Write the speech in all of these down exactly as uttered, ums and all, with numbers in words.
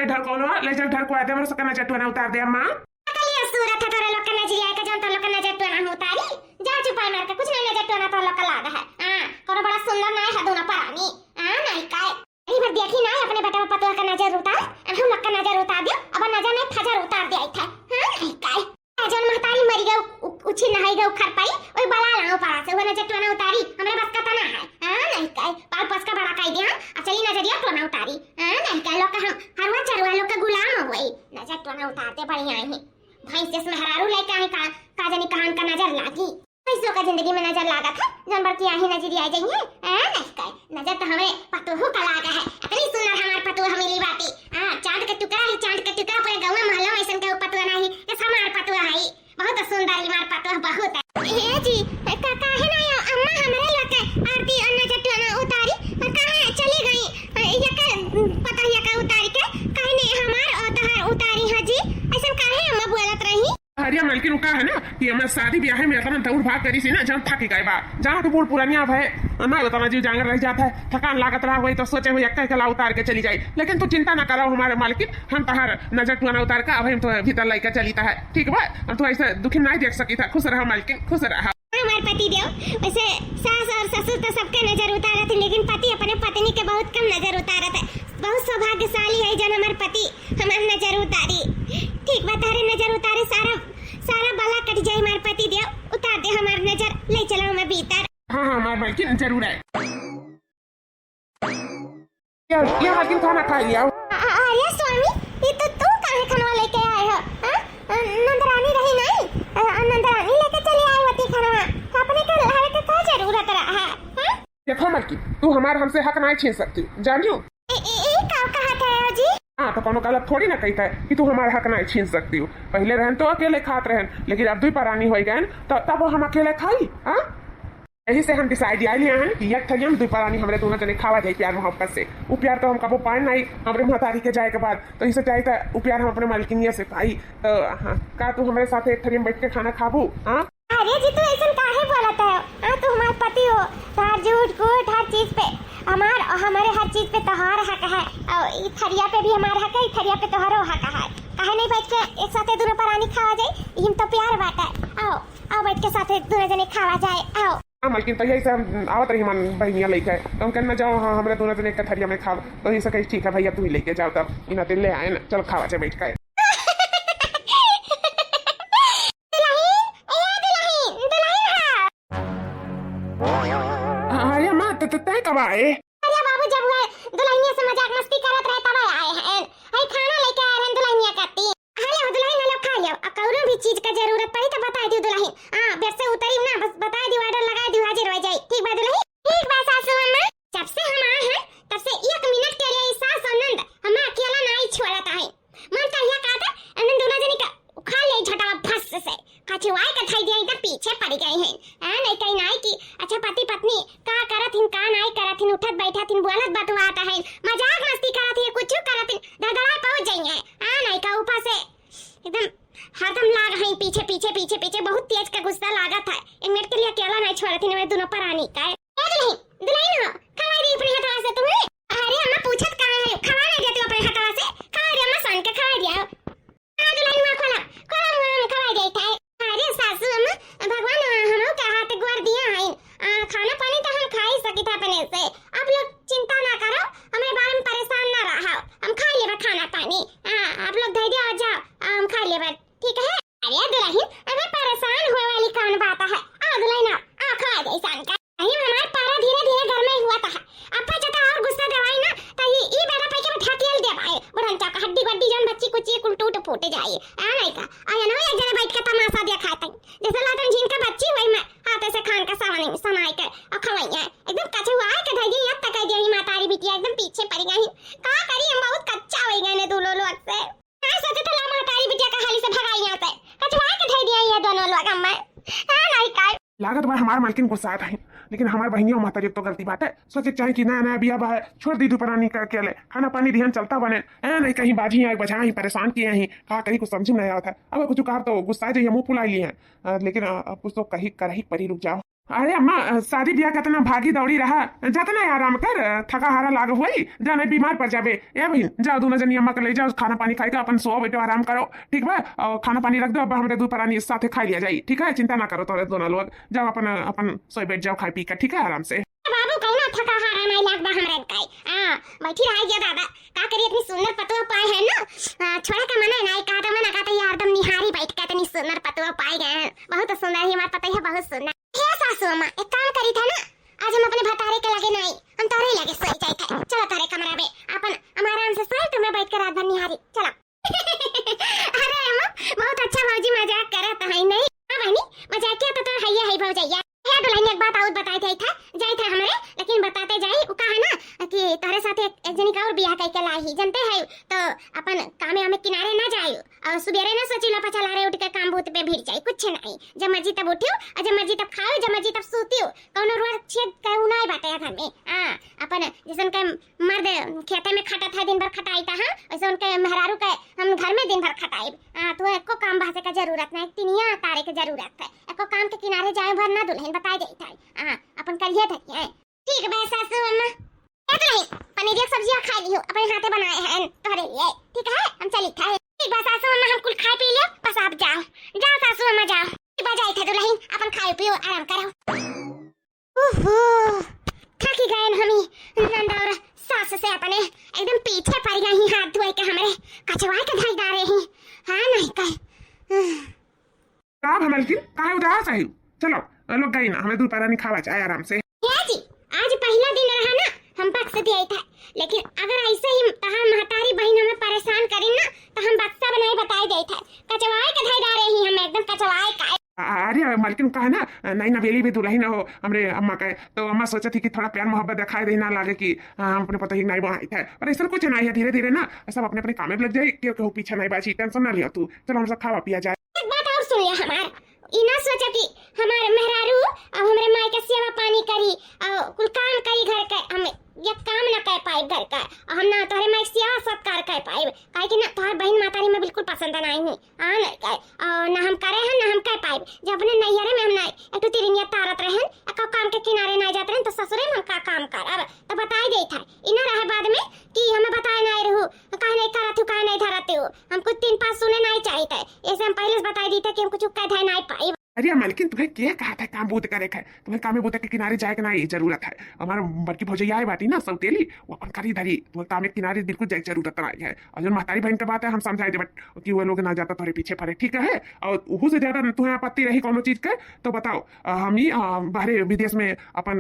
ढरकौलवा, ले चल ढरकवा दे, हमरे सबका नजर टोना उतार दे अम्मा। कलिया सूरत है तोरे लोग का नजरिया का, जौन तोरे लोग का नजर टोना हम उतारी। जा चुपाई मार के, कुछ नहीं नजर टोना तोरे लोग का लाग है। हाँ, कोनो बड़ा सुंदर नाय है दोनों परानी। हाँ, नहीं काय। अरे भर देखी ना, अपने बेटा पतोह का नजर उतार, अब हम लोग का नजर उतार दियो, अब नजर नहीं फजर उतार दे आई था। हाँ, नहीं काय। जौन महतारी मरी गए, उ-, उछी नहाई गए, उखर पाई, ओई बला लाओ पारा से, वो नजर टोना उतारी, हमरे बस का तना है। हाँ, नहीं काय। पाल पस का बड़ा काई दिया, अब चली नजरिया टोना उतारी। हाँ, नहीं काय। लोग का हम हरुआ चरुआ लोग का गुलाम हो गई। नजर टोना उतारते बढ़िया ही। भैंस जस मेहरारू लेके आए का, का जानी कहाँ का नजर लागी। कैसो का जिंदगी में नजर लागत है, जौन बड़की आही नजरी आ जाइए। आ, नहीं कहे, नजर तो हमरे पतोहू का लागा है। इतनी सुंदर हमार पतोह मिली बाटी। हाँ, चांद के टुकड़ा ही, चांद के टुकड़ा, पूरे गाँव में मोहल्ला में ऐसन केहू पतोह नहीं, जस हमार पतोह है। बहुत सुंदर हमार पतोह, बहुत है। ए जी, का, काहे ना या अम्मा हमरे लोग के आरती और नजर टोना उतारी, और कहाँ चली गई? ये का पता, ये का उतारी के, काहे नहीं हमार और तोहार उतारी है जी? ऐसन काहे अम्मा बोलत रही? अरे मलकिन, उ का है ना कि हमार शादी ब्याह में इतना दौड़ भाग करी सी ना, जान थक गए बा। जहाँ के बूढ़ पुरानिया भए ना, उतना जीव जांगर रह जाता है, थकान लागत रहा हुई तो सोचे हुई अक्का कला उतार के चली जाए। लेकिन तू चिंता ना करो हमारे मलकिन, हम तहार नजर टुआना उतार के अब हम तो भीतर लेके चली ता है, ठीक बा? हम तो ऐसे दुखी नहीं देख सकी था। खुश रहा मलकिन, खुश रहा। हमार पति देव, वैसे सास और ससुर तो सबके नजर उतारत है, लेकिन पति अपने पत्नी के बहुत कम नजर उतारत है। बहुत सौभाग्यशाली है जन हमार पति हमार नजर उतारी। ठीक बा, तहरे नजर उतारे सारा, सारा बला कट जाए हमार पति देव। उतार दे हमार नजर, ले चलो हमें भीतर। हाँ, हाँ, हमार मलकिन जरूर आए। क्या, क्या मलकिन खाना खा लिया? अ-, अ-, अरे स्वामी, ये तो तू काहे खाना लेके आए हो? हाँ? अ, नंदरानी रही नहीं? अ, अ, नंदरानी लेके चली आई होती खाना। अपने के लावे के का जरूरत रहा है? हाँ? देखो मलकिन, तू हमार हमसे हक नहीं छीन सकती, जानियो? ए, ए, ए, का कहत है जी? हाँ, तो कोनो गलत थोड़ी ना कहता है कि तू हमार हक नहीं छीन सकती हो। पहले रहन तो अकेले खात रहन, लेकिन अब दुई परानी हो गए तो तब वो हम अकेले खाई, हाँ? यही से हम decide लिया लिए हन कि एक थरिया में दुई परानी हमरे दोनों जने खावा जाई प्यार मोहब्बत से। वो प्यार तो हम कबो पाए नहीं हमरे महतारी के जाए के बाद, तो इसे चाहिए था वो प्यार हम अपने मालकिनिया से पाई। तो हाँ, का तू हमरे साथे एक थरिया में बैठ के खाना खाबू? हाँ? अरे जी, तू ऐसन काहे बोलत है? हाँ, तू हमार पति हो, तोहार झूठ कूट हर चीज पे हमार, हमारे हर चीज पे तोहार हक है, और ई थरिया पे भी हमार हक है, ई थरिया पे तोहरो हक है। काहे नहीं बैठ के एक साथे दोनों परानी खावा जाए? इही में तो प्यार बाटे। आओ, आओ बैठ के साथे दोनों जने खावा जाए, आओ। हाँ मलकिन, तो यही से हम आवत रही हमार बहनिया लेके, तो हम कहना जाओ, हाँ, हमरे दोनों जने एक थरिया में खाओ, तो यही से कही ठीक है भैया, तू ही लेके जाओ, तब इना तेल ले आए ना, चलो खावा जाए बैठ के। दुल्हन, ए दुल्हन, दुल्हन हा। अरे माँ, त-, त-, तय कब आए? अरे बाबू, जब वह दुल्हनिया से मजाक मस्ती करत रहे, तब आए हैं। हई खाना लेके आए हैं दुल्हनिया खाती। हेलो दुल्हन, हेलो, खा लियो। आ कौनो भी चीज का जरूरत पड़ी तो बताई दियो दुल्हन। हाँ, बेड से उतरी ना, बस बताई दियो, order लगाई दियो, हाजिर हो जाई। ठीक बा दुल्हन? ठीक बा सासू अम्मा। जब से हम आए हैं, तब से एक मिनट के लिए ई सास और नंद हमें अकेला नहीं छोड़त है। मन कहिया कहत है, इन्हन दोनों जनी का उखाड़ ले झटावा फस से। कछुआई के धई दिया, एकदम पीछे पड़ गए हैं। आ, नहीं कहीं नहीं कि अच्छा पति पत्नी का करत हिन, का नहीं करत हिन, उठत बैठत हिन, बोलत बतुआत है, मजाक मस्ती करत हिन, कुछ करत हिन, धड़धड़ा पहुंच जाइए। आ, नहीं का ऊपर से एकदम हरदम लाग है पीछे, पीछे, पीछे, पीछे, बहुत तेज का गुस्सा लागत है। एक मिनट के लिए अकेला नहीं छोड़त हिन, मेरे दोनों परानी का। ए दुल्हन, दुल्हन हो, खवाई दी अपने हथवा से तुम्हें। अरे अम्मा पूछत काहे है, खवा नहीं देती अपने हथवा से, खवाई दी अम्मा, सन के खवाई दिया। हाँ दुल्हन मुँह खोला, खोला मुँह, हम खवाई देत है। अरे सासू अम्मा, भगवान हमहू के हाथ गोड़ दिया है। आ, खाना पानी तो हम खा ही सकित है अपने से। आप लोग चिंता ना करो, हमरे बारे में परेशान ना रहो, हम खा लेबे खाना पानी। हाँ, आप लोग धैर्य हो जाओ, आ, हम खा लेबे, ठीक है? अरे दुल्हन, अबे परेशान होए वाली कौन बात है? आ दुल्हन, आ, आ खवाई दे सन का। अरे हमार पारा धीरे धीरे घर में हुआ था। अब पे जता और गुस्सा देवाई ना, तो ये, ई बेरा पे के ढकेल दे भाई। बुढ़न चौक हड्डी वड्डी जौन बच्ची कुच्ची कुल टूट फूट जाए। आ नहीं का? आ ये ना एक जने बैठ के तमाशा देखा था। जैसे लातन झीन के बच्ची हुई मैं, हाथे से खान का सवानी, सनाई के, और खवाई है। एकदम कछुआई के धई गई, अब तक दिया ही मातारी बिटिया एकदम पीछे पड़ गई। का करी, हम बहुत कच्चा हो गए ने दोनों लोग से। हाँ, सोचे तो ला महतारी बिटिया का हाली से भगाई यहाँ से। कछुआ के धई दिया ये दोनों लोग हमें। हाँ, नहीं काय। लागत बा हमार मालकिन गुस्सात है, लेकिन हमार बहिनिया महतारी तो गलती बात है। सोचे चाहे कि नया नया बिया बा है, छोड़ दी दुपरानी का अकेले, खाना पानी दिहन चलता बने। ए, नहीं कहीं बाजी आए बजा ही परेशान किए ही, का करी कुछ समझ में नहीं आवत है। अब कुछ कार तो गुस्सा जाइए मुँह फुलाई लिए हैं। अ, लेकिन, अ, अब कुछ तो कही करही परी, रुक जाओ। अरे अम्मा, शादी ब्याह केतना भागी दौड़ी रहा, जतना आराम कर, थका हारा लाग होई, जाने बीमार पड़ जाबे। ए बहिन, जाओ दोनों जनी अम्मा के ले जाओ, खाना पानी खाई के अपन सोओ, बैठो, आराम करो, ठीक बा? और खाना पानी रख दो, अब हमरे दू परानी साथे खाई लिया जाई, ठीक है? चिंता ना करो तोरे दोनों लोग, जाओ अपन, अपन सोए बैठ जाओ, खाई पी के, ठीक है, आराम से। बाबू, कौनो थका हारा नहीं लागबा हमरे काई। हाँ, बैठी रह गया दादा, का करी, इतनी सुंदर पतोह पाए है ना, आ, छोड़े का मना नहीं, कहा तो मना, कहा तो ये हरदम निहारी बैठ के, इतनी सुंदर पतोह पाए गए हैं, बहुत सुंदर ही हमार पतोह है, बहुत सुंदर। हे सासू अम्मा, एक काम करी था ना, आज हम अपने भतारे के लगे नहीं, हम तोरे लगे सोई जाई थे। चलो तोरे कमरा में, अपन हम आराम से सोए, तुम्हें बैठ के रात भर निहारी। चलो। अरे अम्मा, बहुत अच्छा भौजी मजाक करत है नहीं? हाँ बहनी, मजाकिया तो तोर हैया है भौजैया। हे दुल्हन, एक बात और बताए जाई था, जाई था हमरे, लेकिन बताते जाई, उ का है ना कि तोरे साथे एक, एक जनी का और बियाह कई के लाई ही, जानते है, तो अपन कामे वामे किनारे ना जाई। और सुबेरे ना सोची लो, पछा लारे उठ के काम बूत पे भिड़ जाई, कुछ नहीं। जब मर्जी तब उठियो, और जब मर्जी तब खाओ, जब मर्जी तब सूतियो। कौनो रोग छेद कहू नहीं बाटे घर में। हाँ, अपन जैसन के मर्द खेते में खटत है, दिन भर खटाई ता, हाँ, वैसे उनके मेहरारू के हम घर में दिन भर खटाई। हाँ, तू एको काम बहसे का जरूरत नहीं, तिनिया तारे के जरूरत है। एको काम के किनारे जाए भर ना दुल्हन, बताए जाई था। हाँ, अपन करिए धरिए। ठीक बा सासू अम्मा। ए दुल्हन, पनीरिया के सब्जिया खा लियो, अपने हाथे बनाए हैं तोहरे लिए, ठीक है? हम चली था। ठीक बा सासू अम्मा, हम कुल खाए पी लियो, बस आप जाओ, जाओ सासू अम्मा जाओ। ठीक बा, जाई था दुल्हन, अपन खाओ पियो, आराम करो। ओहो, थकी गए हमी नंद और सास से अपने, एकदम पीछे पड़ गई ही, हाथ धोए के हमरे कचवा के धई डारे ही। हाँ नहीं कर। का भा मलकिन, काहे उदास आई? चलो, लोग गई ना, हमें दोपहरा नहीं खावा जाए आराम से। भैया जी, आज पहला दिन रहा ना, हम बक्स दिए था, लेकिन अगर ऐसे ही तहार महतारी बहन हमें परेशान करी ना, तो हम बक्सा बनाए बताए दे था। कचवाए के धई डारे ही हम, एकदम कचवाए का। अरे मलकिन, कहा ना, नई नवेली भी दुल्हन हो हमरे अम्मा के, तो अम्मा सोचत ही कि थोड़ा प्यार मोहब्बत दिखाई दे, ना लागे कि, आ, हम अपने पतोही नहीं बनाई थे। पर ऐसा कुछ नहीं है, धीरे धीरे ना सब अपने अपने काम में लग जाए, केहू केहू पीछे नहीं बाजी, टेंशन ना लियो तू। चलो हम सब खावा पिया जाए। एक बात और सुन लिया हमार, ई ना सोचा कि हमार मेहरारू अब हमरे माई के सेवा पानी करी और कुल काम करी घर के, हम ये काम ना कर पाई घर का, और हम ना तोहरे माई के सेवा सत्कार कर पाई, काहे कि ना तोहर बहन मातारी में बिल्कुल पसंद नहीं है। हाँ, नहीं कर, और ना हम करे हैं, ना हम कर पाई। जब अपने नैहरे में हम ना एक ठो तिरंगिया तारत रहन, एक काम के किनारे ना जात रहन, तो ससुरे में हम का काम करब? तो बताई देत है, ई ना रहे बाद में कि हमें बताए नहीं रहू, काहे नहीं करत हूँ, काहे नहीं धरत हूँ। हम कुछ तीन पाँच सुने नहीं चाहिए थे, ऐसे हम पहले से बताई दी थे कि हम कुछ कह धे नहीं पाई। अरे मलकिन, तुम्हें के कहा था काम बूत करे है? तुम्हें कामे बूत के किनारे जाए के ना ये जरूरत है। हमार बड़की भौजैया है बाटी ना सौतेली, वो अपन करी धरी, तुम्हें कामे किनारे बिल्कुल जाए के जरूरत नहीं है। और जो महतारी बहन के बात है, हम समझाई देबट कि वो लोग ना जाता तोहरे पीछे पड़े, ठीक है? और उहू से ज्यादा तुम्हें आपत्ति रही कोनो चीज के, तो बताओ, अ, हम ही, अ, बाहरे विदेश में अपन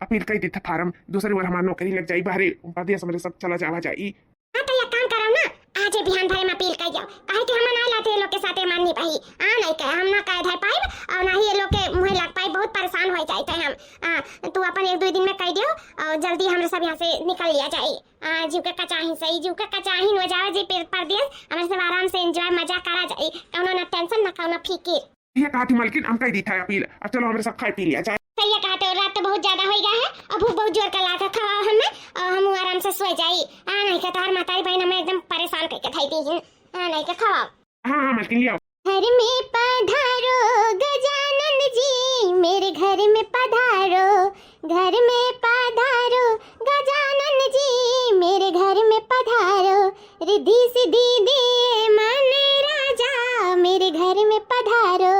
अपील कर दी था फार्म, दूसरी ओर हमार नौकरी लग जाई, बाहरे परदेश में सब चला जावा जाई। हाँ, तो एक काम करो ना, आज ही बिहान भरे में अपील कर जाओ, काहे कि हम ना लाते ये लोग के साथे माननी भाई। हाँ, नहीं कहे, हम ना कहे धर पाइब और ना ही ये लोग के मुँहे लग पाइब, बहुत परेशान हो जाते हम। हाँ, तू अपन एक दो दिन में कह दियो और जल्दी हमरे सब यहाँ से निकल लिया जाए। हाँ, जीव के कचाही सही, जीव के कचाही हो जाओ जी, फिर परदेश हमरे सब आराम से एंजॉय मजा करा जाए, कौनो ना टेंशन ना कौनो फिकिर। ये कहा थी मलकिन, हम कह दी था अपील, अब चलो हमरे सब खाए पी लिया जाए। सही है, कहते हो, रात तो बहुत ज्यादा हो गया है, अब भूख बहुत जोर का लागा, खवाओ हमें और हम आराम से सो जाई। हाँ, नहीं के तोहर महतारी बहन हमें एकदम परेशान करके धई दी है। हाँ, नहीं के खवाओ। हाँ, हाँ, मलकिन, ले आओ। घर में पधारो गजानन जी, मेरे घर में पधारो, घर में पधारो गजानन जी, मेरे घर में पधारो, रिद्धि सिद्धि दे मन राजा, मेरे घर में पधारो।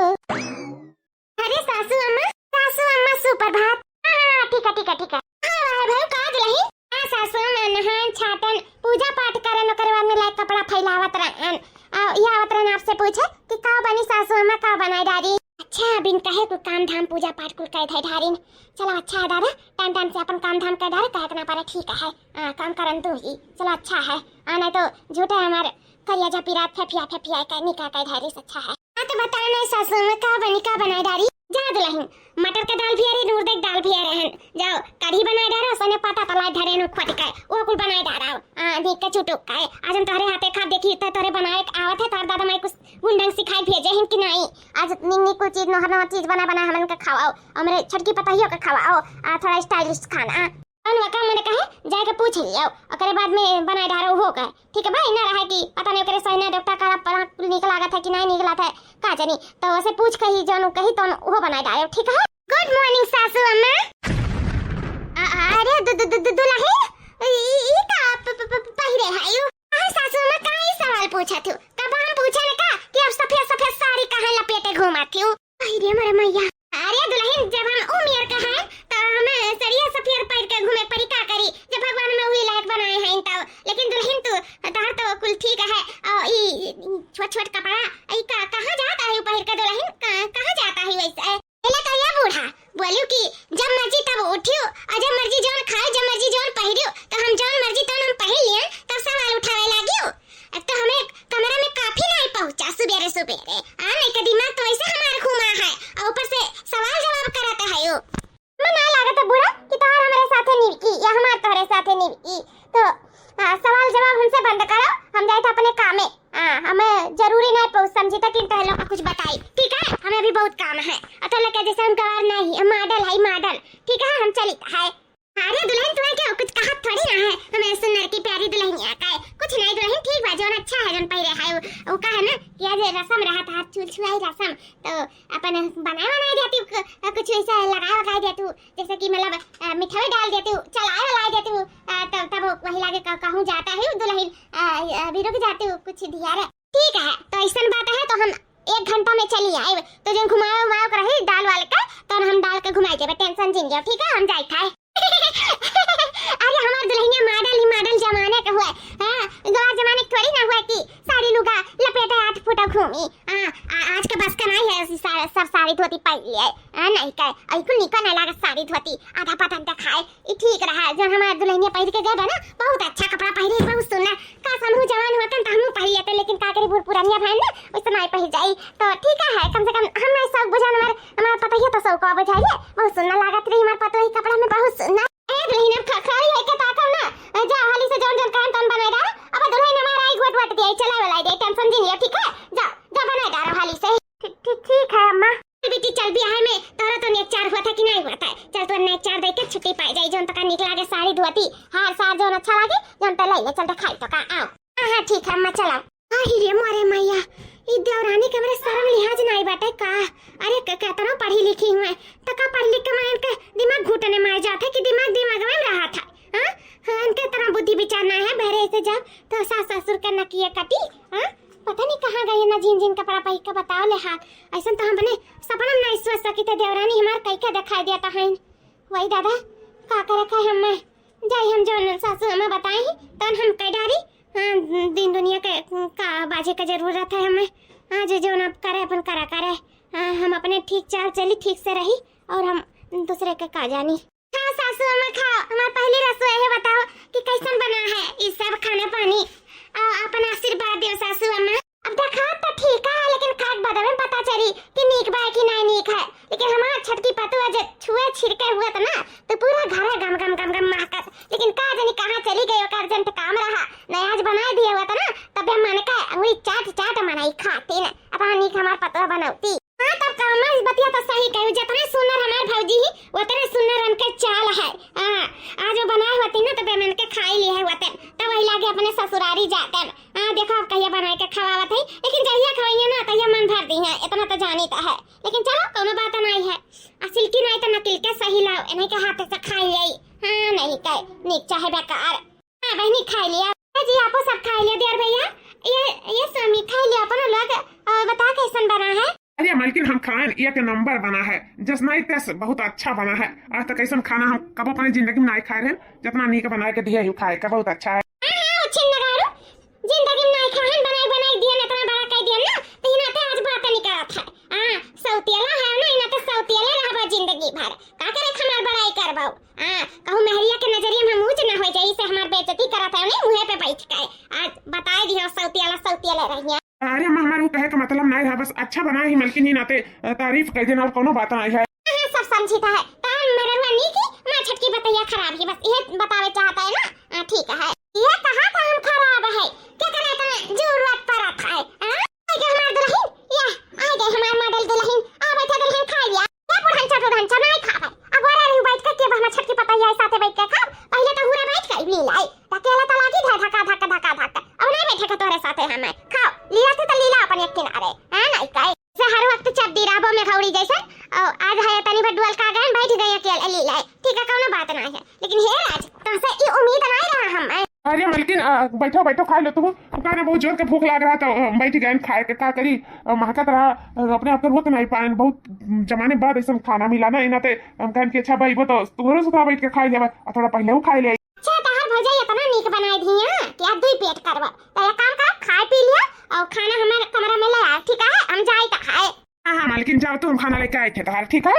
अरे सासू अम्मा, सासू अम्मा, सुप्रभात। हाँ, हाँ, ठीक है, ठीक है, ठीक है। हाँ, वाह भाई, का दुलही? हाँ, सासू अम्मा, नहान, छाटन, पूजा पाठ करन, ओकरे बाद में लाइक कपड़ा फैलावत रहन। आ, ये आवत रहन आपसे पूछे कि का बनी सासू अम्मा, का बनाई डारी? अच्छा, बिन कहे कुल काम धाम, पूजा पाठ कुल कर धै डारिन। चलो, अच्छा है दादा, टाइम टाइम से अपन काम धाम कर डारे, कहे के ना पड़े, ठीक है। हाँ, काम करन तू ही, चलो, अच्छा है। आ, नहीं तो झूठे हमारे करिया जा पिरात फेफिया फेफिया के निका कर धैरिस, अच्छा है। हाँ, तो बताओ ना सासू अम्मा, का बनी, का बनाई डारी? जा दुलहिन, मटर का दाल भी अरे, नूर देख दाल भी अरे हन। जाओ, कढ़ी बनाई डारो, सने पता तलाई धरे नु खोट के, वो कुल बनाई डारो। आ, देख के चुटुक के, आज हम तोहरे हाथे खा देखी, तो तोहरे बनाए के आवत है, तोहर दादा माई कुछ गुण ढंग सिखाई भेजे हैं कि नहीं? आज निक निक कुछ चीज, नोहर नोहर चीज बना बना हमन के खवाओ, हमरे छोटकी पतोहियो के खवाओ, आ, थोड़ा स्टाइलिश खाना। कौन वका मने कहे, जाए के पूछ लियो, ओकरे बाद में बनाए डारो हो के। ठीक है भाई, ना रहे कि पता नहीं ओकरे सही ना डॉक्टर का परा नीक लागत है कि नहीं नीक लागत है, का जानी। तो वैसे पूछ के ही जानू कही तो वो बनाए डारो, ठीक है? Good morning सासू अम्मा। अ-, अरे दु-, दु-, दु-, दु-, दुलहिन, ई, ई का प-, प-, प-, पहिरे हयू? काहे सासू अम्मा, काहे ई सवाल पूछत हू? कब हम पूछे न का कि अब सफेद सफेद साड़ी काहे लपेटे घूमत हू? अरे मोरे मैया। अरे दुलहिन, जब हम उमियर का है, त हम सड़िया सफेद पहिर के घूमे परी, का करी? जब भगवान में वही लायक बनाए हैं तब। लेकिन दुलहिन तू, तोहर तो कुल ठीक है, और ई छोट छोट कपड़ा, ई का, कहाँ जात हयू पहिर के दुलहिन? का-, कहाँ जात हयू वैसे? पहले तो ये बूढ़ा बोलियो कि जब मर्जी तब उठियो और जब मर्जी जौन खाओ, जब मर्जी जौन पहिरियो, तो हम जौन मर्जी तौन हम पहिर लियन, तब सवाल उठावे लागियो। एक तो हमें कमरा में काफी नाई पहुँचा सुबेरे सुबेरे। आ, नहीं का दिमाग तो वैसे हमार घूमा है और ऊपर से सवाल जवाब करत हयू। मैं ना लागत है बूढ़ा कि तोहार हमरे साथे निवकी या हमार तोहरे साथे निवकी। तो, आ, सवाल जवाब हमसे बंद करो, हम जाइत है अपने कामे। आ, हमें जरूरी नहीं पहुँच समझी तक इन टहलों का कुछ बताई, ठीक है? हमें भी बहुत काम है। और टहलों के जैसे हम गवार नहीं, हम मॉडल है, मॉडल, ठीक है? हम चलित है। अरे दुलहिन, तुम्हें क्या कुछ कहत थोड़ी ना है, हमें सुनर की प्यारी दुलहिनिया का है। कुछ नहीं दुलहिन, ठीक बा, जौन अच्छा है, जौन पहिरे है, वो, वो का है ना कि आज रसम रहत है, चूल छुआई रसम, तो अपन बनाए बनाए देती, कु-, कुछ ऐसा लगाए लगाए देती, जैसे कि मतलब, अ, मिठाई डाल देती, चलाए वाला देती, अ, तब, तब वही लागे क-, कहूँ जात हयू दुलहिन, अ, अभी रुक जाती, कुछ दिया रे। ठीक है, तो ऐसन बात है, तो हम एक घंटा में चली आए, तो जौन घुमावे उमावे के रही दाल वाल के, तो हम डाल के घुमाई देबे, tension जिन लियो, ठीक है, हम जाइत है। अरे हमार दुलहिनिया मॉडल ही मॉडल जमाने के हुए, हाँ, गवार जमाने के थोड़ी ना हुए कि साड़ी लुगा लपेटे आठ फुटा घूमी। हाँ, आ-, आज के बस का नहीं है, ऐसी सा-, सब साड़ी धोती पहिर लिए। हाँ, नहीं कहे, अई कुल निका नहीं लागत साड़ी धोती, आधा पतन दिखाए। ई ठीक रहा, जौन हमार दुलहिनिया पहिर के गए बा ना, बहुत अच्छा कपड़ा पहिरे, बहुत सुंदर। काश हमहू जवान होतन त हमहू पहिर लेतन, लेकिन का करी, बूढ़ पुरानिया भएन ना, वैसे नहीं पहिर जाई। तो ठीक है, कम से कम हम नहीं शौक बुझान, हमार, हमार पतोहिया तो शौक बुझाइए, बहुत सुंदर लागत रही हमार पतोही कपड़ा में, बहुत सुंदर। ए दुलहिन, अब ख-, खड़ी होइके ताकब ना, जा हाली से जौन जौन काम तौन बनाए रहा, अब दुलहिन हमार आई घोट वोट दिया, चला वाला दे, tension जिन लियो, ठीक है? जा, जा बनाए डारो हाली से। ठीक, ठीक, ठीक है अम्मा। चल बेटी, चल बियाह में तोरा तो नेक चार हुआ था कि नहीं हुआ था? चल तो नेक चार दे के छुट्टी पाई जाई, जौन तका निक लागे साड़ी धोती, हार सार जौन अच्छा लागे, जौन पे ले ले, चल दिखाई तो का, आओ। हाँ, हाँ, ठीक है अम्मा, चलाओ। आही रे मोरे मैया, ई देवरानी के हमरे शर्म लिहाज नाई बाटे का? अरे क-, केतनो पढ़ी लिखी हुए, त का पढ़ लिख के मार के दिमाग घुटने मार जात है कि दिमाग दिमाग में रहा था, हाँ? हाँ, इनके तरह बुद्धि विचार ना है, बहरे से जब तो सास ससुर के नकिए कटी, हाँ? पता नहीं कहाँ गई ना, झिन झिन कपड़ा पहिर के बताओ ले हाथ। ऐसन तो हम अपने सपना में नहीं सोच सकी थे, देवरानी हमार कई के दिखाई देता है। वही दादा, का करे खाए हम मैं? जाई हम जौन सासू अम्मा बताई, तौन हम कह डारी। हाँ, दिन दुनिया के का बाजे का जरूरत है हमें? हाँ, जे जौन आप करे, अपन करा करे। हाँ, हम अपने ठीक चाल चली, ठीक से रही और हम दूसरे के का जानी। खाओ सासू अम्मा, खाओ। हमार पहली रसोई है, बताओ कि कैसन बना है ई सब खाना पानी। आ, अपन आशीर्वाद दियो सासू अम्मा। अब देखा तो ठीक है, लेकिन खाए के बाद में पता चली कि नीक बा कि नहीं नीक है। लेकिन हमार छोटकी पतोह जे छुए छिड़के हुए त ना, तो पूरा घर है गम गम गम गम महकत। लेकिन का जानी कहाँ चली गई, ओकर urgent काम रहा। नहीं आज बनाए दिए हुए त ना, तबे मन के अंगुरी चाट चाट मनई खाती न। अब नीक हमार पतोह बनौती। हाँ, तब का अम्मा, ई बतिया तो सही कही, जितने सुंदर हमार भौजी ही, उतने सुंदर उनके चाल है। हाँ, आज वो बनाए होती ना, तो बेमन के खाई ली है होते, तब वही लागे अपने ससुरारी जाते। हाँ, देखो अब कहिया बनाए के खवावत है, लेकिन जहिया खवाइए ना, तहिया मन भर दी है, इतना तो जानी तो है। लेकिन चलो, कोनो बात नहीं है, असिल की नहीं तो नकिल के सही लाओ, इन्हीं के हाथ से खाई आई। हाँ, नहीं कहे, नीक चाहे बेकार। हाँ बहनी, खाई लिया। ए जी, आपो सब खाई लिया, देवर भैया। ये, ये स्वामी, खाई लिया अपन लोग। अ, बता कैसन बना है? अरे मलकिन, हम खाएन, एक नंबर बना है, जस नहीं तस, बहुत अच्छा बना है। आज तक ऐसन खाना हम कबो अपने जिंदगी में नहीं खाए रहे, जितना नीक बनाए के दिए ही खाए का, बहुत अच्छा है। हाँ, हाँ, उछिन लगाड़ू, जिंदगी में नहीं खाएन, बनाई, बनाई दियन, इतना बड़ा कह दियन ना, तो इनाते आज बात नहीं करत है। हाँ, सौतियला है ना, इनाते सौतियले रहबो जिंदगी भर। का करे हमार बड़ाई करबो? हाँ, कहूँ मेहरिया के नजरिया में हम ऊँच ना हो जाई, से हमार बेइज्जती करत है, उन्हें मुँहे पे बैठ के। आज बताए दियो, सौतियला, सौतियले रहिया। अरे अम्मा, हमार वो कहे का मतलब नहीं है, बस अच्छा बना ही मलकिन ही नाते, अ, तारीफ कर देना और कोनो बात नहीं है। हाँ, हाँ, सब समझी तो है। तान मेरे हुआ नी की, मैं छटकी बतैया खराब ही, बस ये बतावे चाहता है ना। हाँ, ठीक है। ये कहा था हम खराब है? क्या करे इतना जरूरत पड़ा था, हाँ? आ गए हमार दुलहिन, या, आ गए हमार मॉडल दुलहिन। आ बैठा दुलहिन, खा लिया। ए बुढ़न छोट बुढ़न छोट नहीं खाबे। अगोरा रही बैठ के, के बहना छटकी पतैया साथे बैठ के खाब। पहले तो हुरे बैठ के लीला आई। अकेला तो लागी धे धका धक धका धक। अब नहीं बैठे के तोरे साथे हमें। खाओ, लीला थे तो लीला अपन एक किनारे। हाँ, नहीं कहे। से हर वक्त चड्डी रहबो मेघौड़ी जैसे। और आज है तनी भर डुअल का गए, बैठ गए अकेले लीला है, ठीक है, कौनो बात नहीं है, लेकिन हे राज, तुमसे ई उम्मीद नहीं रहा हम। अरे मलकिन, आ, बैठो, बैठो, खाइ लो तुम। का ना, बहुत जोर के भूख लाग रहा, तो, आ, बैठ गए खाए के, का करी, आ, महकत रहा, आ, अपने आप के रोक नहीं पाए, बहुत जमाने बाद ऐसा खाना मिला ना, इना ते हम कहन कि अच्छा भाई, वो तो तोहरो से थोड़ा बैठ के खाइ लेबा, आ थोड़ा पहले वो खाइ ले। अच्छा, तहार भौजाई इतना नीक बनाइ दी है कि आज दुई पेट करबा, तो एक काम कर, खाए पी लिया और खाना हमारे कमरा में ले आओ, ठीक है, हम जाई तो खाए। हाँ, हाँ, मालकिन, जाओ, तुम खाना लेके आए थे बाहर, ठीक है?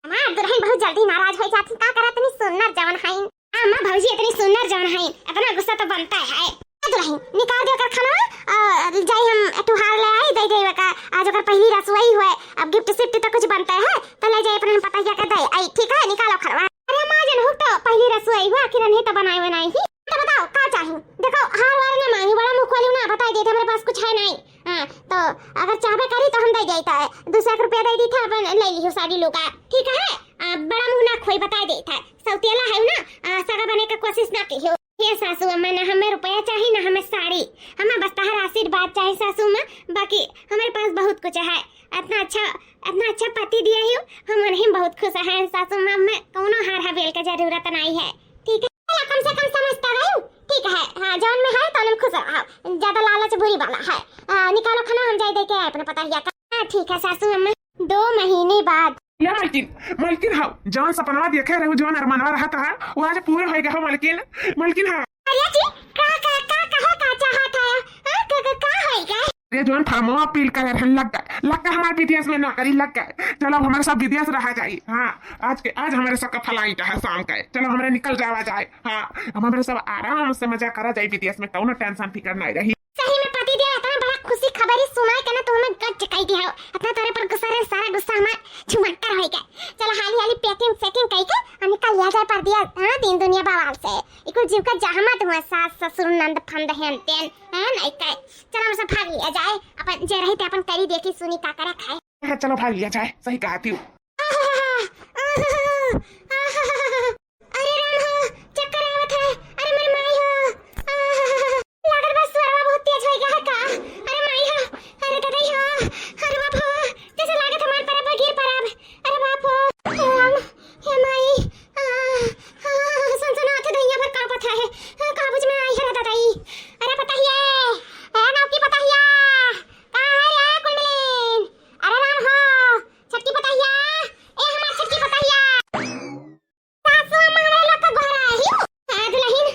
हमार दुल्हन बहुत जल्दी नाराज हो जाती, का करत इतनी सुंदर जवन हईन। हाँ, अम्मा भौजी इतनी सुंदर जवन हईन, इतना गुस्सा तो बनता है। ए दुल्हन, निकाल दे ओकर खाना, आ, जाई हम टुहार ले आई, दे दे का। आज ओकर पहली रसोई हुए, अब गिफ्ट सिफ्ट तो कुछ बनता है, तो ले जाई अपने हम पतोहिया के दे आई, ठीक है? निकालो खाना। अरे माँ जन, हुक तो पहली रसोई हुआ, आखिर नहीं तो बनाए हुए नहीं ही। तो बताओ, का चाही? देखो, हार वार ना मांगी, बड़ा मुँह खोली ना, बताई देत, हमरे पास कुछ है नहीं। हाँ, तो अगर चाहबे करी तो हम दे जाई था, दो सौ एक रुपया दे दी था, अपन ले लियो साड़ी लुगा, ठीक है? आ, बड़ा मुँह ना खोई, बताई देत है, सौतेला है ना, आ, सगा बने का कोशिश ना कियो। हे सासू अम्मा, ना हमें रुपया चाही, ना हमें साड़ी, हमें बस तहार आशीर्वाद चाही सासू अम्मा, बाकी हमारे पास बहुत कुछ है। इतना अच्छा, इतना अच्छा पति दिया ही, हम उन्हें बहुत खुश हैं सासू अम्मा, हमें कौनो हार हबेल का जरूरत नहीं है, ठीक है? चला, कम से कम समझता रही, ठीक है? हाँ, जौन में है, तौन में खुश रहो, ज्यादा लालच बुरी वाला है। आ, निकालो खाना, हम जाई दे के आए अपने पतोहिया का। हाँ, ठीक है सासू अम्मा। दो महीने बाद। या मलकिन, मलकिन, हाँ, जौन सपनवा देखे रहे, जौन अरमानवा रहत है, वो आज पूरे होइगा हो मलकिन, मलकिन, हाँ। अरे जी, का, का, का, कहा, का चाहत है? हाँ, का, का, का होइगा? अरे जौन फार्मवा अपील करे रहन, लग गए, लग गए, हमारे विदेश में नौकरी लग गए। चलो, अब हमारे सब विदेश रहा जाई। हाँ, आज के, आज हमारे सबका flight है शाम का, चलो, हमारे निकल जावा जाए। हाँ, अब हमारे सब आराम से मजा करा जाए विदेश में, कौनो tension फिकर नहीं रही। सही में पति देव, इतना बड़ा खुशी खबरी सुनाई के ना, तो हमें गज कई दिया हो। इतना तोरे पर गुस्सा रहे, सारा गुस्सा हमार छुमंतर होई गए। चलो हाली हाली packing सेकिंग कई के हम निकल लिया जाए परदेस, हाँ, दीन दुनिया बवाल से। इको जीव का जहमत हुआ, सास ससुर नंद फंद हेन तेन, हाँ, नहीं कहे। चलो हम सब भाग लिया जाए, अपन जे रही ते अपन करी देखी सुनी का करे खाए। हाँ, चलो भाग लिया जाए, सही कहा थी। अरे राम हो, चक्कर आवत है। अरे मोर माई हो, आह, लागत बा स्वरवा बहुत तेज होइ गया है का? अरे माई हो, अरे ददाई हो, अरे बाप हो, जैसे लागत हमार परब गिर परब। अरे बाप हो, हे राम, हे माई, आह, आह, सनसनात है दहिया भर कांपत है, काबूज में आई है रे ददाई। अरे पतोहिया, ए नौकी पतोहिया, कहाँ है रे कुंडलीन? अरे राम हो, छोटकी पतोहिया, ए हमार छोटकी पतोहिया। सासू अम्मा हमरे लोग का गोहरा है। हाँ, दुलहिन,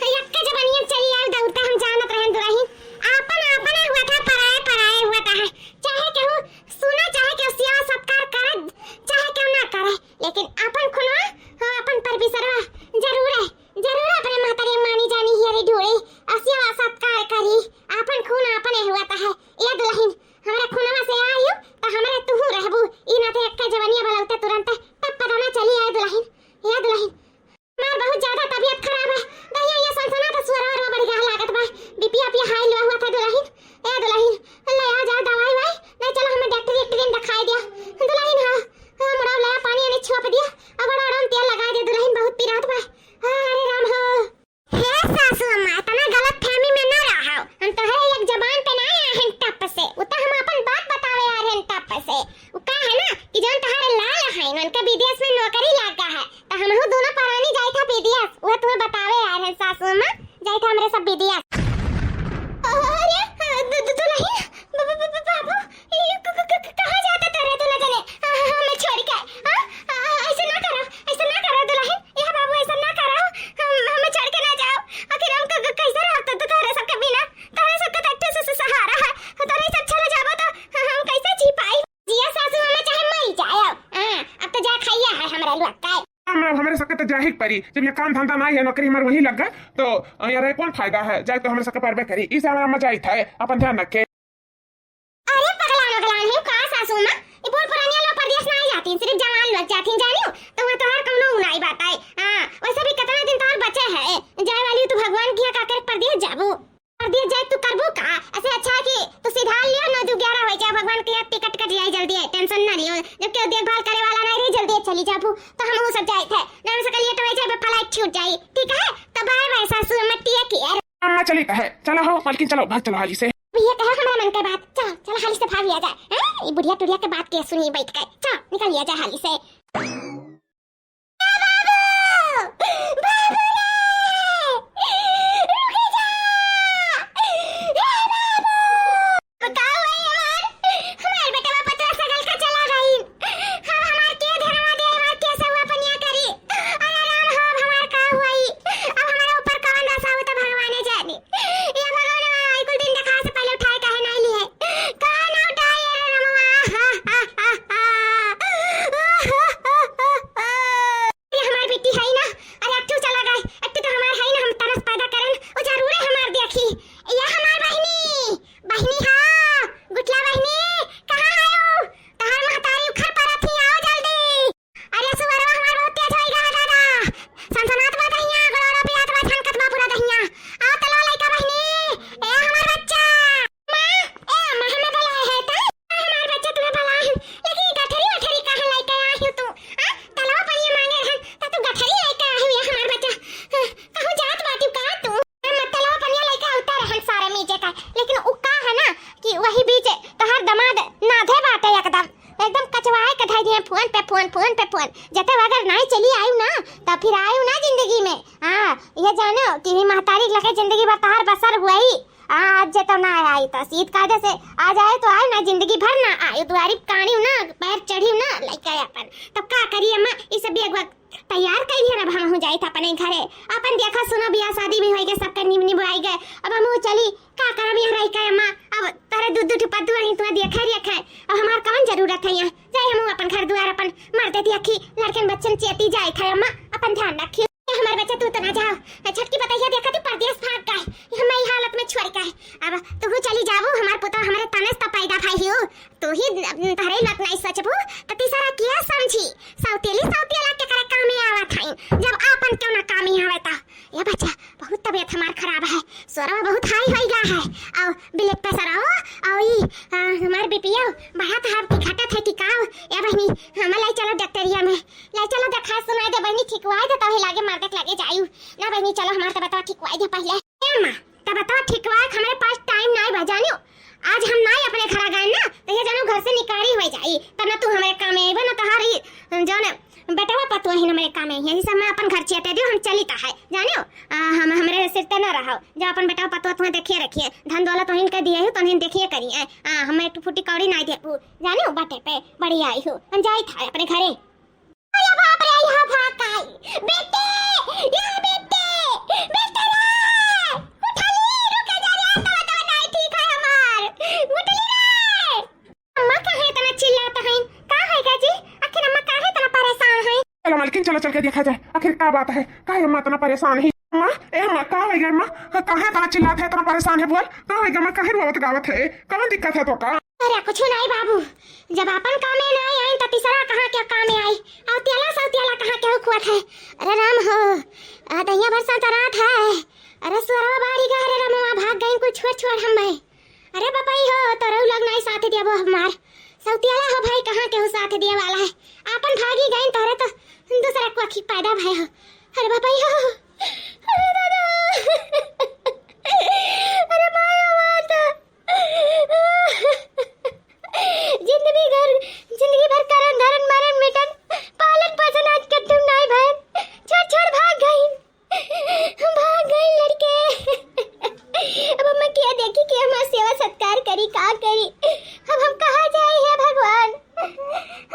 यक्के जबनियन चली आइल दौड़ते, हम जानत रहन दुलहिन। आपन आपन हुआ था, पराए पराए हुआ था। चाहे केहू सुना, चाहे केहू सेवा सत्कार करे, चाहे केहू ना करे, लेकिन आपन खुनवा, हाँ, आपन परबिसरवा जरूर है, जरूर अपने महतारी मानी जानी हियरी ढूंढी, और सेवा सत्कार करी। आपन खून आपन हुआ था है। ए दुलहिन, हमरे खुनवा से आयु, त हमरे तुहू रहबू। ई नाते यक्के जवनिया बलौते तुरंत टप पदमा चली आए दुलहिन। ए दुलहिन, हमार बहुत ज्यादा तबियत खराब है। दहिया ये सनसना त सुअरवा रो बढ़ गया लागत बा। बीपी आपी हाई लो हुआ था दुलहिन। ए दुलहिन, ले आ जा दवाई वाई। नहीं चलो हमें डॉक्टर, डॉक्टर ने दिखाई दिया। दुलहिन, हाँ, हाँ, मुड़ा ले पानी आने छोप दिया। अब बड़ा आराम तेल लगा दे दुलहिन, बहुत पिरात बा। हाँ, अरे राम हो। हे सासू अम्मा, इतना गलत फहमी में ना रहो। हम तोहरे एक जबान पे ना आए हैं टप से। उ तो हम अपन बात बतावे आ रहे हैं टप से। उ का है ना कि जौन तोहरे लाल हैं, उनका विदेश में नौकरी लगा है। तो हमहू दोनों परानी जाए था विदेश। वह तुम्हें बतावे आ रहे हैं सासू अम्मा, जाए था हमरे सब विदेश। अरे, दु-, दु-, दुलहिन, ब-, ब-, ब-, ब-, बाबू, ये क-, क-, क-, कहाँ जाता था रे तू ना जाने? हाँ, हाँ, हाँ, मैं छोड़ के। हाँ? आ, ऐसे ना करो, ऐसे ना करो दुलहिन। ए बाबू, ऐसा ना करो, हम, हमें छोड़ के ना जाओ। आखिर हम क-, क-, कैसे रहते तो तोहरे सबके बिना? तोहरे सबके तो एक ठो से, से सहारा है। तोहरे सब चले जाबो तो ह-, हम कैसे जी पाई? जिया सासू, हमें चाहे मरी जाए। हाँ, अब तो जा खाइया है हमरा लोग का। हम, हमरे सबके तो जाही के परी, जब ये काम धंधा नहीं है, नौकरी हमारे वहीं लग गए, तो, अ, यार, कौन फायदा है? जाए तो हमरे सबके परबे करी। इसे हमारा मजा आई था, अपन ध्यान रखे। अरे पगलान वगलान है का सासू माँ? ये बूढ़ पुरानिया लोग परदेस ना जाती, सिर्फ जवान लोग जाती, जानियो? तो वहाँ तोहार कौनो उनाई बात है। हाँ, वैसे भी कितना दिन तोहार बचे है जाए वाली, तू भगवान किया का करे परदेस जाबू? परदेस जाए तू करबू का? ऐसे अच्छा है कि तू सीधा लियो, नौ दू ग्यारह हो जाए, भगवान के टिकट कट जाए जल्दी है, tension ना लियो। जब केहू देखभाल करे वाला नहीं रही, जल्दी चली जाबू। तो हम वो सब जाए थे, ना हम सका लेट हो जाए, flight छूट जाए, ठीक है? तो bye bye सासू माँ, take care। अम्मा चली तो है, चलो हो मलकिन, चलो भाग चलो हाली से। ये कहा हमारा मन का बात, चलो चलो हाली से भाग लिया जाए। हैं? ये बुढ़िया या टुरिया के बात के सुनी बैठ के। चल, निकल लिया जा हाली से। बाबू! बाबू रे! रुक जा! ए बाबू! का हुआ हमार? हमार बेटवा पतवा सगल का चला गई। अब हमार के धरवा दे, हमार के सहुआ पनिया करी? अरे राम हो, अब हमार का हुई? अब हमारे ऊपर कौन दशा हो तो भगवाने जाने। ये भगवान, ई कुल दिन देखा से पहले उठाए काहे नाई लिए? काहे ना उठाए रे रमवा? हा, हा, हा, हा। ये हमार बेटी है ना? अरे अट्टू चला गए, अट्टू तो हमार है ना, हम तरस पैदा करन, वो जरूरे हमार देखी। ये हमार बहिनी, बहिनी हाँ, गुटला बहिनी, कहाँ है वो? तहार महतारी उखर परत ही, आओ जल्दी। अरे सुअरवा हमार बहुत तेज होई गा दादा। सनसनात बा दहिया, गोड़वा पिरात बा, छनकत बा पूरा दहिया। आओ तलो लइका बहिनी, ए हमार बच्चा। माँ, ए अम्मा, हमें बुलाए है त? हमार बच्चा तुम्हें बुलाए हैं, लेकिन ये गठरी वठरी कहाँ लइके आई हो तू? हाँ? तलवा पनिया मांगे रहन, त तू गठरी लइके आई हो, ये हमार बच्चा। हाँ, कहूँ जात बाटी का तू? अम्मा, तलवा पनिया लइके उतर रहन सारे मीजे का, लेकिन उ का है ना कि वही बीच तोहार दमाद नाधे बाटे एकदम। एकदम कचवाए के धई दिए, फोन पे फोन, फोन पे फोन। जते अगर नाई चली आयु ना, त फिर आयु ना जिंदगी में। हाँ, ये जानो कि ई महतारी लगे जिंदगी भर तोहार बसर हुई। हाँ, आज जे तो ना आई, तो सीत कायदे से आ जाए तो आयु ना, जिंदगी भर ना आयु, दुआरी कानी ना, पैर चढ़ी ना, लइका अपन। तब का करी अम्मा, ई सब भी एक बार तैयार कइले रह, अब हमहू जाइत अपने घरे। अपन देखा सुना, बियाह शादी भी होई गए, सबके निम निभाई गए। अब हमहू चली, का करब यहाँ रही के अम्मा? अब तोहरे दू दू ठो पतोह रही, तुम्हें देखे रखे। अब हमार कौन जरूरत है यहाँ? जाए हमहू अपन घर दुआर, अपन मर्दे देखी, लड़कन बच्चन चेती जाए थे अम्मा, अपन ध्यान रखी। ए, हमार बच्चा तू तो ना जाओ, ए, छोटकी पतैया देखा तू परदेस भाग गए, हमें ई हालत में छोड़ के। अब तू चली जाबू, हमार पुतवा हमरे तने से तो पैदा भई हो, तू ही तहरे लत नहीं सोचबू, त तीसरा किया समझी? सौतेली सौतेला के करे कामे आवत हईं, जब आपन क्यों ना कामे आवे त। ए बच्चा, बहुत तबीयत हमार खराब है, सोरवा बहुत हाई होई गा है, और ब्लड प्रेशर आओ, और ई, आ, हमार बीपीओ बढ़त है कि घटत है कि का? ए बहिनी, हमें ले चलो डॉक्टरिया में, ले चलो देखा सुना दे बहिनी, ठीक हुआ दे, तभी लागे मर्दे के लगे जायू। ना बहिनी, चलो हमार तबीयत ठीक हुआ दे पहले। ए माँ, तब बताओ, ठीक बा, हमरे पास टाइम नाई बा, जानियो। आज हम नाई अपने घरा गए ना, तो ये जानू घर से निकारी हो जाई, तब ना तू हमरे काम में आइबा, ना तोहारी जौन बेटवा पतोह ही हमरे काम में आई, यही सब मैं अपन घर चेते दियो, हम चली ता है, जानियो। आ, हम हमरे सिर ते ना रहो, जो अपन बेटवा पतोह तुम्हें देखिए रखिए, धन दौलत वहीं के दिए हो, तो उन्हें देखिए करिए। आ, हमें टू फूटी कौड़ी नाई दे, जानियो, बाटे पे बड़ी आई हो, हम जाई था अपने घरे। अरे बाप रे, यहाँ भाग काई? बेटे, यहाँ बेटे, बेटे रे, उठली, रुके जा रे, तवा, तवा, नाई ठीक है हमार, उठली रे। अम्मा काहे इतना चिल्लात हैं? का है गा जी? आखिर अम्मा काहे इतना परेशान हैं? चलो मालकिन, चलो चल के देखा जाए, आखिर का बात है, काहे अम्मा इतना परेशान है? अम्मा, ए अम्मा, का है गा अम्मा? काहे इतना चिल्लात है, इतना परेशान है, बोल, का है गा अम्मा, काहे रोवत गावत है, कौन दिक्कत है तो का? अरे कुछ नहीं बाबू, जब अपन कामे ना आई त तीसरा कहाँ के कामे आई? और तेला सौ तेला कहाँ के हुकुआत है? अरे राम हो, आ दहिया भर सतरात है। अरे सुअरवा बाड़ी गा, अरे रमवा भाग गई कुछ छोड़ छोड़ हम मैं। अरे बपाई हो, तोरऊ लोग नहीं साथ देबो हमार। सौ तेला हो भाई, कहाँ के हो साथ दिए वाला है? आपन भागी गई तोरे तो दूसरा को अखी पैदा भय हो। अरे बपाई हो, अरे दादा, अरे माया माता। जिंदगी घर, जिंदगी भर करन धरन मरन मिटन, पालन पोषण आज कद्दू नाई भयन, छोड़ छोड़ भाग गई, भाग गई लड़के। अब अम्मा क्या देखी कि हमार सेवा सत्कार करी, का करी? अब हम कहाँ जाए, हे भगवान,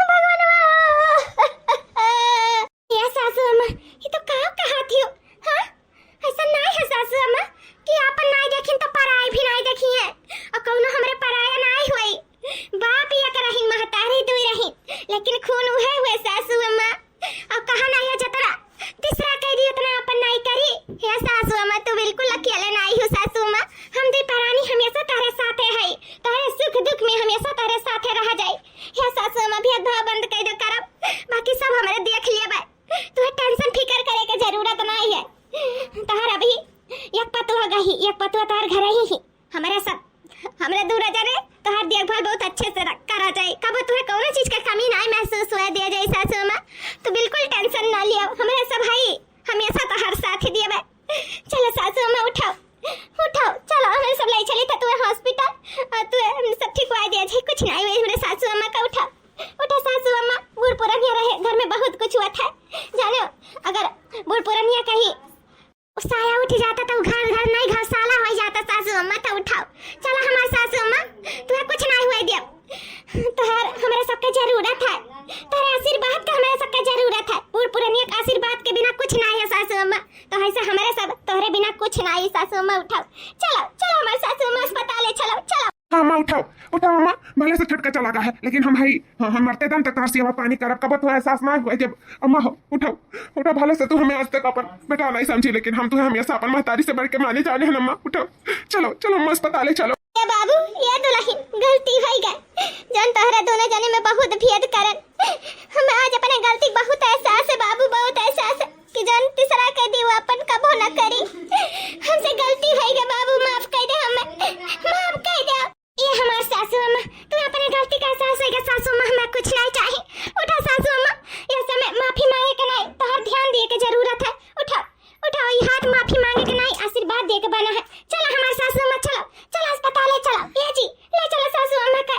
भगवानवा हो। ए सासू अम्मा, ये तो का कहत हो? हाँ? ऐसा नाई है सासू अम्मा कि आपन नाई देखिन तो पराई भी नाई देखी है। और कौनो हमरे पराया नाई हुई। बाप एक रहिन, महतारी दुई रहिन, लेकिन खून उहे हुए सासू अम्मा। और कहा नाई है जतरा तीसरा कह दी उतना आपन नाई करी। हे सासू अम्मा, तू बिल्कुल अकेले नाई हो सासू अम्मा। हम दुई परानी हमेशा तोहरे साथे है, तोहरे सुख दुख में हमेशा तोहरे साथे रह जाई। हे सासू अम्मा, भेदभाव बंद कर दे करब, बाकी सब हमरे देख लेबे। तुहे टेंशन फिकर करे के जरूरत नाई है। तोहर अभी एक पतोह गही, एक पतोह तोहर घरे ही ही। हमरे सब, हमरे दूर जने तोहर देखभाल बहुत अच्छे से रख, करा जाए। कबो तुहे कौनो चीज के कमी नाई महसूस हुए दिया जाए सासू अम्मा। तू बिल्कुल टेंशन ना लिया, हमरे सब हई, हमेशा तोहर साथ दिए बा। चलो सासू अम्मा उठाओ, उठाओ, चलो हमरे अब ले चली था तू hospital, और तू सब ठीक हुआ दिया जाए, कुछ नहीं हुए हमरे सासू अम्मा का। उठा, उठा सासू अम्मा, बूढ़ पुरनिया रहे, घर में बहुत कुछ हुआ था, जानो, अगर बूढ़ पुरनिया कहीं साया उठ जाता तो घर घर नहीं घरसाला हो जाता। सासू अम्मा तो उठाओ, चला हमार सासू अम्मा, तुहे कुछ नहीं हुआ दिया, तोहर हमरे सबके जरूरत है, तोहरे आशीर्वाद का हमरे सबके जरूरत है, बूढ़ पुरनिया के आशीर्वाद के बिना कुछ नहीं है सासू अम्मा, तो ऐसे हमरे सब तोहरे बिना कुछ नहीं है सासू अम्मा, उठाओ, चलो चलो हमार सासू अम्मा अस्पताल ले चलो, चलो। हाँ अम्मा, उठाओ, उठाओ अम्मा, भले से छोटका चला गया है, लेकिन हम हई, हाँ, हम मरते दम तक तोहर सेवा पानी करब, कबो तोहरा एहसास ना हुआ जब, अम्मा हो, उठाओ, उठाओ, भले से तू हमें आज तक अपन बेटा नहीं समझी, लेकिन हम तुहे हमेशा अपन महतारी से बढ़ के माने जाने हैं अम्मा, उठाओ, चलो, चलो अम्मा अस्पताल ले चलो। ए बाबू, ए दुलहिन, गलती होइ गए, जौन तोहरा दोनों जने में बहुत भेद करन। हम आज अपने गलती के बहुत एहसास है बाबू, बहुत एहसास है कि जौन तीसरा के दी वो अपन कबो न करी। हमसे गलती होइ गए बाबू, माफ कर दे हमें, माफ कर दे। ए हमार सासू अम्मा, तू अपने गलती का एहसास होइ गए सासू अम्मा, हमें कुछ नहीं चाही। उठा सासू अम्मा, ये समय माफी मांगे के नहीं, तोहर ध्यान दिए के जरूरत है। उठा, उठा, ये हाथ माफी मांगे के नहीं, आशीर्वाद दिए के बना है। चला हमार सासू अम्मा, चलो, चलो अस्पताल ले चलो। ए जी, ले चलो सासू अम्मा का,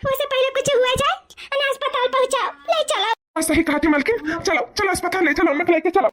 वैसे पहले कुछ हुआ जाए, अने अस्पताल पहुंचाओ, ले चलो। और सही कहा थी मलकिन, चलो, चलो अस्पताल ले चलो, अम्मा के लेके चलो।